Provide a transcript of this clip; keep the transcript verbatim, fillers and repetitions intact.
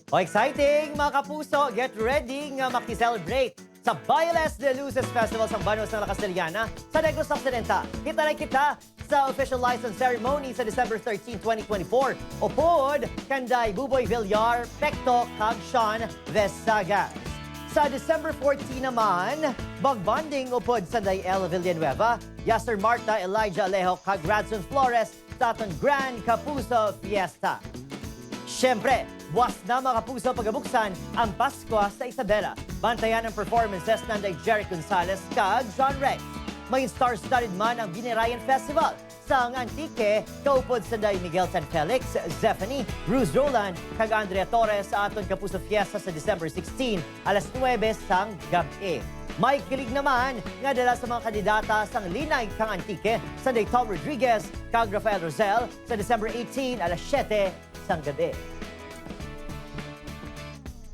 O, exciting, mga kapuso! Get ready nga maki-celebrate sa Bayales de Luces Festival sang Banwa sang La Castellana sa Negros Occidental. Kita na kita sa official license ceremony sa December thirteen, twenty twenty-four, upod kanday Buboy Villar, Pekto, kag Sean Vesagas. Sa December fourteen naman, magbonding upod sanday El Villanueva, Yasser Marta, Elijah Alejo, kag Radson Flores sa aton Grand Kapuso Fiesta. Siyempre, buwas na, mga kapuso, pagabuksan ang Paskwa sa Isabela. Bantayan ang performances nanday Jerry Gonzalez kag John Rex. May star-studded man ang Binirayan Festival sang Antique, kaupod sanday Miguel San Felix, Zephanie, Rose Roland, kag Andrea Torres sa aton Kapuso Fiesta sa December sixteen, alas nuebe sang gab-i. May kilig naman nga dala sa mga kandidata sang Linay kang Antique, sanday Tom Rodriguez kag Rafael Rosel, sa December eighteen, alas siyete sang gab-i.